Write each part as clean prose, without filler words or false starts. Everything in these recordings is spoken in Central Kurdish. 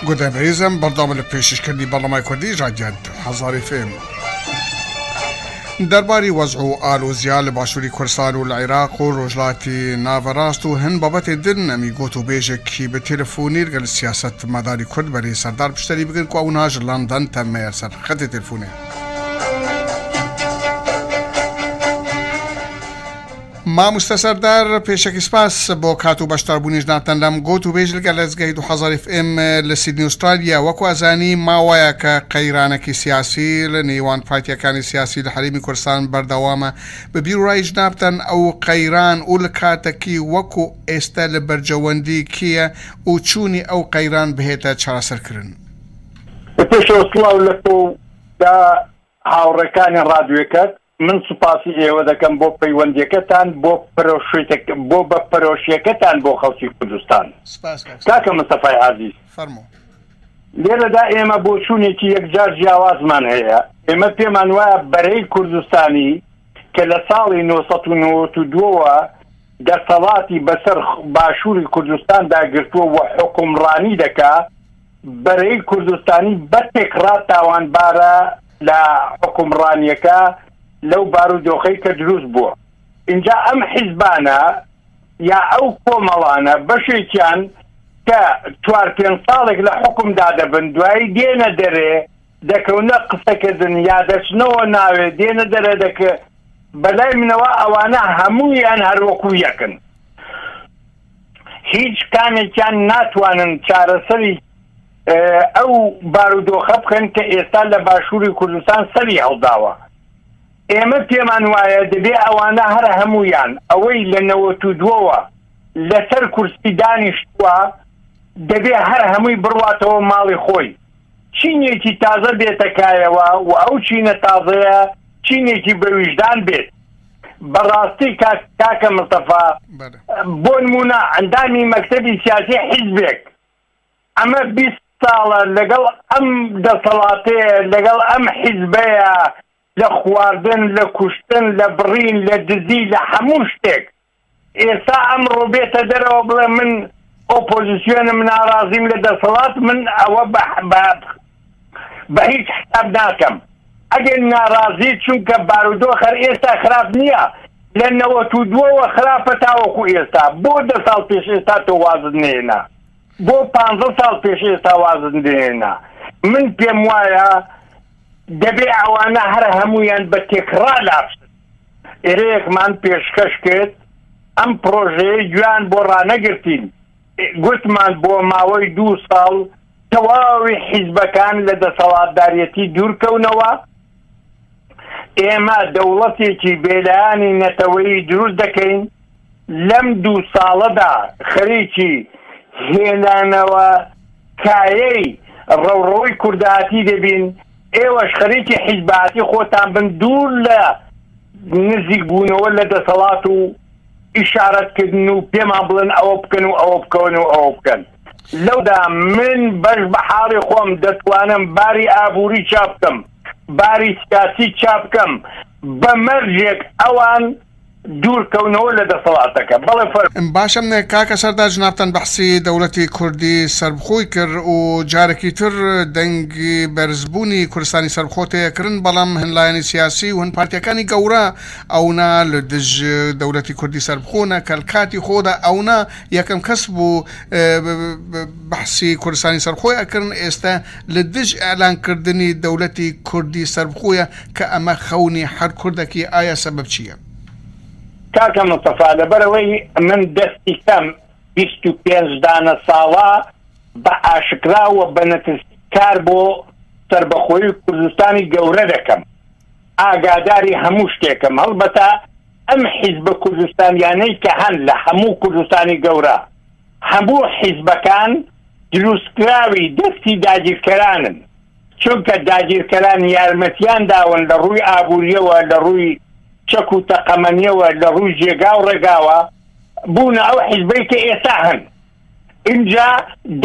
گودای بەریزم بەردەوامە لە پێشکەشکردنی بەرنامەی کوردی ژادیاد هەزاری فێم. دەرباری وەزع و ئالۆزیا لە باشووری کوردستان و لە عیراق و ڕۆژلاتی ناڤەڕاست و هەن بابەتێ دن ئەمی گۆت و بێژێکی بە تەلەفۆنی لەگەل سیاسەت مەداری کورد بەرێ سەردار پشتەری بگن کو ئەو ناژ لەندەن تەمەیە سەر خەتێ تەلەفۆنێ. ماموستا سەردار پێشەکی سپاس بۆ کات و بەشداربوونی ژناتان لەم گۆت و بێژ لەگەل لەزگەی 2000 ئێف ئێم لە سیدنی ئوسترالیا. وەکو ئەزانی ماوەیە کە قەیرانەکی سیاسی لە نێوان پارتیەکانی سیاسی لە هەرێمی کوردستان بەردەوامە. بە بیر و ڕای ژنابتان ئەو قەیران و لە کاتەکی وەکو ئێستە لە بەرجەوەندی کێیە و چونی ئەو قەیران بهێتە چارەسەر کرن؟ لە پێشەوە سڵاو لە تۆ و لە هاوڕێکانی ڕادیۆکەت. من سوپاسی ئێوە دەکەم بۆ پەیوەندیەکەتان بۆ بۆ بە پەرۆشیەکەتان بۆ خەڵکی کوردستان. سپاس کاک کاکە مستەفای ئازیز، فەرموو. لێرەدا ئێمە بۆچوونێکی یەکجار جیاوازمان هەیە. ئێمە پێمان وایە بەرەی کوردستانی کە لە ساڵی 992 وە دەسەڵاتی بەسەر باشووری کوردستاندا گرتووە و حوکمڕانی دەکا، بەرەی کوردستانی بە تێکڕا تاوانبارە لە حوکمڕانیەکە لەو بارودۆخەی کە دروست بووە. ئینجا ئەم حیزبانە یا ئەو کۆمەڵانە بەشێکیان کە چوار پێنج ساڵێک لە حوکمدا دەبن دوایی دێنە دەرێ دەکەونە قسەکردن یا دەچنەوە ناوێ دێنە دەرێ دەک بەلای منەوە ئەوانە هەموویان هەروەکو یەکن. هیچ کامێکیان ناتوانن چارەسەری ئەو بارودۆخە بکەن کە ئێستا لە باشووری کوردستان سەری هەڵداوە. ئێمە پێمان وایە دەبێ ئەوانە هەر هەموویان ئەوەی لە نەوەت و دووەوە لەسەر کورسی دانیشتووە دەبێ هەر هەمووی بڕواتەوە ماڵی خۆی، چینێکی تازە بێتە کایەوە و ئەو چینە تازەیە چینێکی بەویژدان بێت. بەڕاستی کاک کاکە مستەفا بۆ نموونە ئەندامی مەکتەبی سیاسی حیزبێک ئەمە 20 ساڵە لەگەڵ ئەم دەسەڵاتەیە لەگەڵ ئەم حیزبەیە لە خواردن لە کوشتن لە بڕین لە دزی لە هەموو شتێک ئێستا ئەمڕۆ بێتە دەرەوە بڵێ من ئۆپۆزیسیۆنم ناڕازیم لە دەسەڵات من ئەوە بە هیچ حساب ناکەم ئەگەر ناڕازی چونکە بارودۆخ هەر ئێستا خراپ نییە لە نەوەت و دووەوە خراپە تاوەکو ئێستا بۆ دە ساڵ پێش ئێستا تۆ وازت نێنا بۆ پانزە ساڵ پێش ئێستا وازت نێنا من پێم وایە دەبێ ئەوانە هەر هەمویان بە تێکڕا لابچن ئێرەیەکمان پێشکەش کرد، ئەم پڕۆژەیەی گوێیان بۆ ڕانەگرتین، گوتمان بۆ ماوەی دوو ساڵ تەواوی حیزبەکان لە دەسەڵاتداریەتی دوورکەونەوە، ئێمە دەوڵەتێکی بێلایەنی نەتەوەیی دروست دەکەین، لەم دوو ساڵەدا خەریکی هێنانەوە کایەی ڕەوڕەوەی کوردایەتی دەبین، ئێوەش خەریکی حیزبایەتی خۆتان بن دوور لە نزیک بوونەوە لە دەسەڵات و ئیشارەت کردن و پێمان بڵێن ئەوە بکەن و ئەوە بکەون و ئەوە بکەن. لەودا من بەش بە حاڵی خۆم دەتوانم باری ئابووری چاک بکەم، باری سیاسی چاک بکەم بە مەرجێک ئەوان دوور کەونەوە لە دەسەڵاتەکە. بەڵێ فەرموو. باشە کاکە سەردار جنابتان بەحسی دەولەتی کوردی سەربخۆی کرد و جارەکی تر دەنگی بەرزبوونی کوردستانی سەربخۆ تێکرن بەڵام هەن لایەنی سیاسی و هەن پارتیەکانی گەورە ئەونا لە دژ دەولەتی کوردی سەربخۆنە کە کاتی خۆدا ئەونا یەکەم کەس بوو بەحسی کوردستانی سەرخۆی ئەکردن ئێستا لە دژ ئیعلان کردنی دەولەتی کوردی سەربخۆیە کە ئەمە خەونی هەر کوردەکی ئایا سەبەب چیە؟ کاکە مستەفا لەبەرئەوەی من دەستی کەم 25 دانە ساڵە بە ئاشکرا و بە نەترسی کار بۆ سەربەخۆیی کوردستانی گەورە دەکەم ئاگاداری هەموو شتێکم هەڵبەتە ئەم حیزبە کوردستانیانەی کە هەن لە هەموو کوردستانی گەورە هەموو حیزبەکان دروستکراوی دەستی داگیرکەرانن چونکە داگیرکەران یارمەتیان داون لە ڕووی ئابووریەوە، لە ڕووی چەک و تەقەمەنیەوە، لە ڕووی جێگا و ڕێگاوە، بوونە ئەو حیزبەی کە ئێستا هەن. ئینجا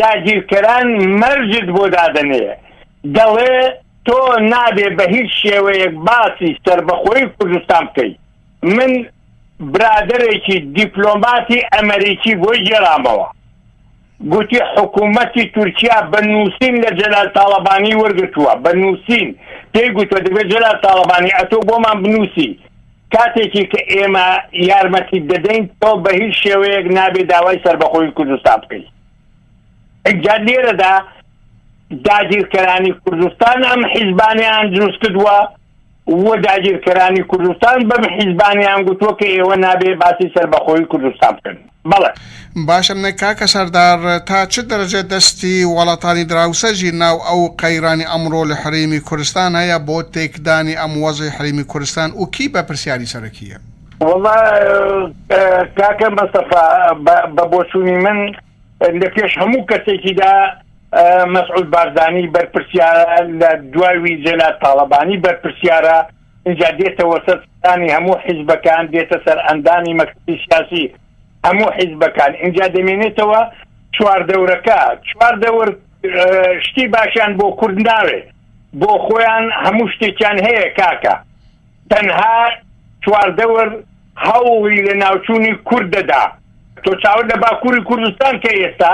داگیرکەران مەرجت بۆ دادەنێ، دەڵێ تۆ نابێ بە هیچ شێوەیەک باسی سەربەخۆیی کوردستان بکەی. من برادەرێکی دیپلۆماتی ئەمەریکی بۆی گێڕامەوە. گوتی حکوومەتی تورکیا بە نووسین لە جەلال تاڵەبانی وەرگرتووە، بە نووسین پێی گوتووە دەبێت جەلال تاڵەبانی ئەتۆ بۆمان بنووسی کاتێکی کە ئێمە یارمەتیت دەدەین تۆ بە هیچ شێوەیەک نابێ داوای سەربەخۆیی کوردستان بکەی. ئینجا لێرەدا داگیرکەرانی کوردستان ئەم حیزبانەیان دروست کردووە و داگیرکەرانی کوردستان بەم حیزبانەیان گوتووە کە ئێوە نابێ باسی سەربەخۆیی کوردستان بکەن. بەڵێ. باشە کاکە سەردار تا چ دەرەجە دەستی وەڵاتانی دراوسە ژی ناو ئەو قەیرانی ئەمڕۆ لە هەرێمی کوردستان هەیە بۆ تێکدانی ئەم وەزعی هەرێمی کوردستان و کی بەرپرسیاری سەرەکیە؟ وەڵا کاکە مەستەفا بە بۆچوونی من لە پێش هەموو کەسێکیدا مەسعود بارزانی بەرپرسیارە، لە دواوی جەلال تاڵەبانی بەرپرسیارە، ئینجا دێتەوە سەر سەرانی هەموو حیزبەکان، دێتە سەر ئەندامی مەکتەبی سیاسی هەموو حیزبەکان، ئینجا دەمێنێتەوە چواردەورەکە. چواردەور شتی باشیان بۆ کورد ناوێ، بۆ خۆیان هەموو شتێکیان هەیە کاکە. تەنها چواردەور هەوڵی لە ناوچوونی کورد دەدا. تۆ چاوت لە باکووری کوردستان کە ئێستا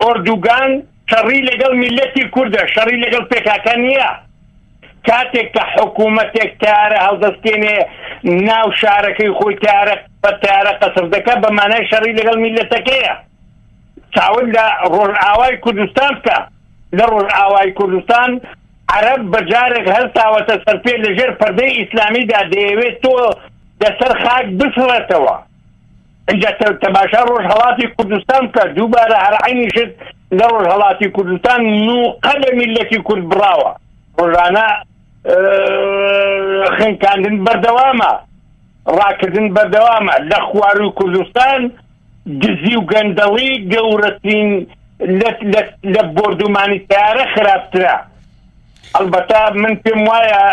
ئۆردوگان شەڕی لەگەڵ میللەتی کوردە، شەڕی لەگەڵ پێکاکە نییە. کاتێک کە حکوومەتێک تەیارە هەڵدەستێنێ ناو شارەکەی خۆی تەیارە بە تەیارە قەسف دەکا، بە مانای شەڕی لەگەڵ میللەتەکەیە. چاوت لە ڕۆژئاوای کوردستان بکە، لە ڕۆژئاوای کوردستان عەرەب بە جارێک هەستاوەتە سەرپێ لە ژێر پەردەی ئیسلامیدا دەیەوێت تۆ لەسەر خاک بسڕێتەوە. ئینجا تەماشا ڕۆژهەڵاتی کوردستان بکە، دووبارە هەر عەینی شت لە ڕۆژهەڵاتی کوردستان نوقە لە میللەتی کورد بڕاوە. ڕۆژانە خنکاندن بەردەوامە، ڕاکردن بەردەوامە. لە خوارووی کوردستان دزی و گەندەڵی گەورەترین لە بۆردومانی تەیارە خراپترە. ئەڵبەتە من پێم وایە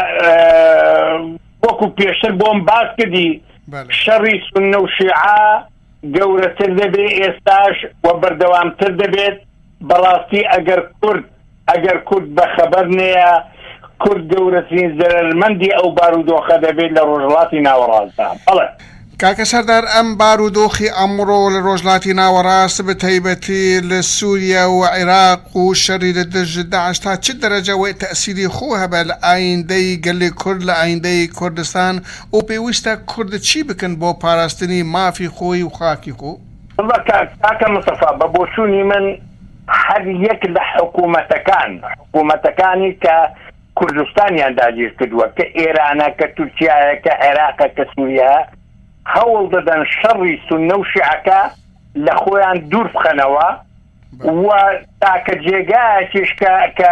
وەکو پێشتر بۆم باس کردی شەڕی سوننە و شیعە گەورەتر دەبێت ئێستاش و بەردەوامتر دەبێت. بەڕاستی ئەگەر کورد ئەگەر کورد بە خەبەر نەیە کورد گەورەترین زەرەرمەندی ئەو بارودۆخە دەبێت لە ڕۆژهەڵاتی ناوەڕاستدا. بەڵێ. کاکە سەردار ئەم بارودۆخی ئەمڕۆ لە ڕۆژهەڵاتی ناوەڕاست بە تایبەتی لە سوریە و عیراق و شەری لە دژ داعش تا چ دەرەجە وێ تەئسیری خۆ هەبە لە ئایندەی گەلی کورد لە ئایندەی کوردستان و پێویستە کورد چی بکەن بۆ پاراستنی مافی خۆی و خاکی خۆ؟ وەڵا کاکە مستەفا بە بۆچوونی من هەر یەک لە حکوومەتەکان، حکوومەتەکانی کە کوردستانیان داگیر کردووە، کە ئێرانە، کە تورکیایە، کە عێراقە، کە سووریایە، هەوڵ دەدەن شەڕی سوننە و شیعەکە لە خۆیان دوور بخەنەوە و تاکە جێگایەکیش کە کە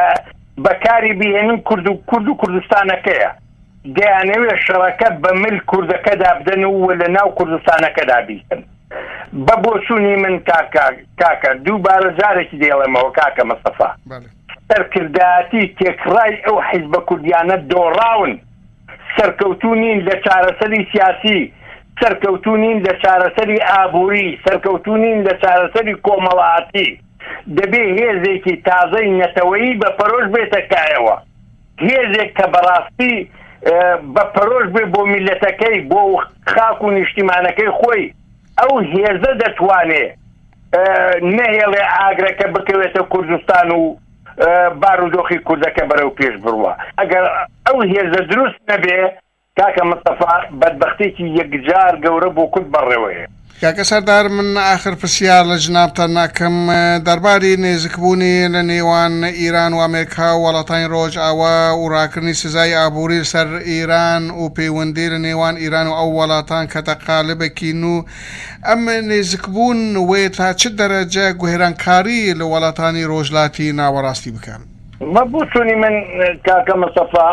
بەکاری بهێنن کورد و کورد و کوردستانەکەیە. دەیانەوێت شەڕەکە بە مل کوردەکەدا بدەن و لە ناو کوردستانەکەدا بیکەن. بە بۆچوونی من کاکە کاکە دووبارە جارێکی دەیڵێمەوە کاکە مستەفا سەرکردایەتی تێکڕای ئەو حیزبە کوردیانە دۆڕاون سەرکەوتوو نین لە چارەسەری سیاسی سەرکەوتوو نین لە چارەسەری ئابووری سەرکەوتوو نین لە چارەسەری کۆمەڵایەتی دەبێ هێزێکی تازەی نەتەوەیی بە پەرۆش بێتە کایەوە هێزێک کە بەڕاستی بە پەرۆش بێ بۆ میللەتەکەی، بۆ خاک و نیشتیمانەکەی خۆی، ئەو هێزە دەتوانێ نەهێڵێ ئاگرەکە بکەوێتە کوردستان و بارودۆخی کوردەکە بەرەو پێش بڕوا. ئەگەر ئەو هێزە دروست نەبێ کاکە مستەفا بەدبەختێکی یەکجار گەورە بۆ کورد بەڕێوەیە. کاکە سەردار من ئاخر پرسیار لە جنابتان ئەکەم دەرباری نێزکبوونی لە نێوان ئیران و ئەمێرکا و وەڵاتانی ڕۆژئاوا و ڕاکردنی سزای ئابووری لەسەر ئیران و پەیوەندی لە نێوان ئیران و ئەو وەڵاتان کەتە قالبێکی نوو ئەم نێزکبوون وێ تا چ دەرەجە گوێرانکاری لە وەڵاتانی ڕۆژلاتی ناوەڕاستی بکە؟ بە بۆچوونی من کاکە مستەفا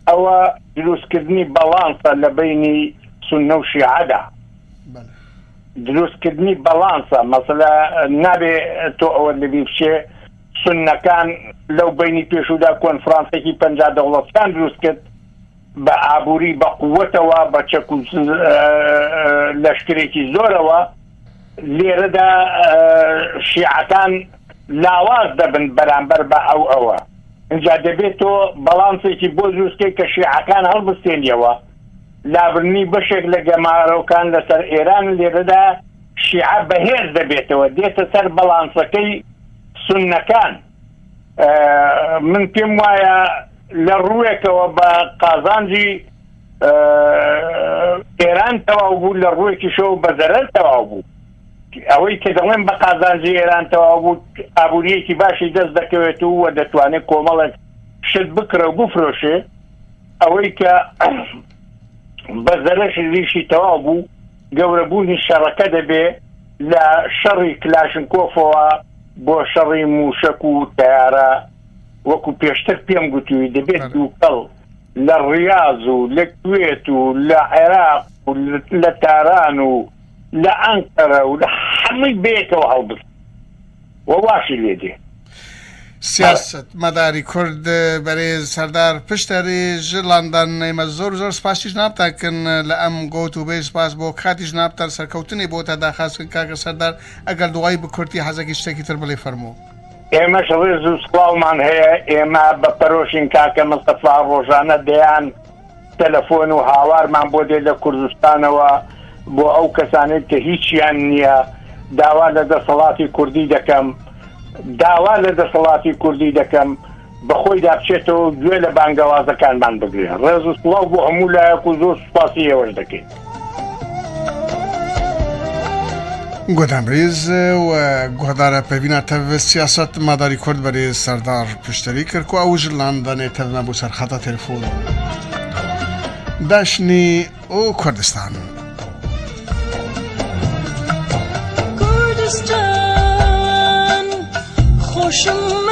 ئەوە دروستکردنی بەڵانسە لە بەینی سوننە و شیعەدا، دروستکردنی بەڵانسە، مەسەلە نابێ تۆ ئەوەت لەبیر بچێ سوننەکان لەو بەینی پێشوودا کۆنفرانسێکی 50 دەوڵەتیان دروست کرد بە ئابووری بە قووەتەوە بە چەک و لەشکرێکی زۆرەوە، لێرەدا شیعەکان لاواز دەبن بەرامبەر بە ئەو ئەوە. ئینجا دەبێت تۆ بەڵانسێکی بۆ دروست کەی کە شیعەکان هەڵبستێنیەوە، لابردنی بەشێک لە گەمارۆکان لەسەر ئێران، لێرەدا شیعە بەهێز دەبێتەوە، دێتە سەر بەڵانسەکەی سوننەکان. من پێم وایە لە ڕووێکەوە بە قازانجی ئێران تەواو بوو، لە ڕووێکیشەوە بە زەرەر تەواو بوو. ئەوەی کە دەڵێم بە قازانجی ئێران تەواو بوو، ئابوورییەکی باشی دەست دەکەوێت و دەتوانێت کۆمەڵێک شت بکڕێ و بفرۆشێ. ئەوەی کە بە زەرەریشی تەواو بوو، گەورەبوونی شەڕەکە دەبێ لە شەڕی کلاشنکۆفەوە بۆ شەڕی مووشەک و تەیارە، وەکو پێشتر پێم گوتووی دەبێت دووکەڵ لە ڕیاز و لە کوێت و لە عێراق و لە تاران و لە ئەنقەرە و لە هەمووی بەیەکەوە هەڵبست و واشی لێ دێ. سیاسەت مەداری کورد بەرێز سەردار پشتەری ژ لاندان ئێمە زۆر زۆر سپاسی ژنابتان کن لە ئەم گۆت و بێ سپاس بۆ کاتی ژنابتان سەرکەوتنی بۆ تا داخاز کن کاکە سەردار ئەگەر دوایی بە کورتی حەزەکی شتێکی تر بڵێ فەرموو. ئێمەش ڕێز و سڵاومان هەیە، ئێمە بە پەرۆشین کاکە مستەفا، ڕۆژانە دەیان تەلەفۆن و هاوارمان بۆ دێت لە کوردستانەوە بۆ ئەو کەسانەی کە هیچیان نییە، داوا لە دەسەڵاتی کوردی دەکەم، داوا لە دەسەڵاتی کوردی دەکەم بەخۆیدا بچێتەوە و گوێ لە بانگەوازەکانمان بگرێ. ڕێز و سڵاو بۆ هەموو لایەک و زۆر سوپاسی ئێوەش دەکەین. گۆدان بریز و گوهدارە پەڤینا تەڤ سیاسەت ماداری کورد بەرێز سەردار پشتەری کرد کو ئەو ژ لەندەنێ تەڤ مە بوو سەر خەتە تەلفۆن داشنی و کوردستان. کوردستان خۆشم.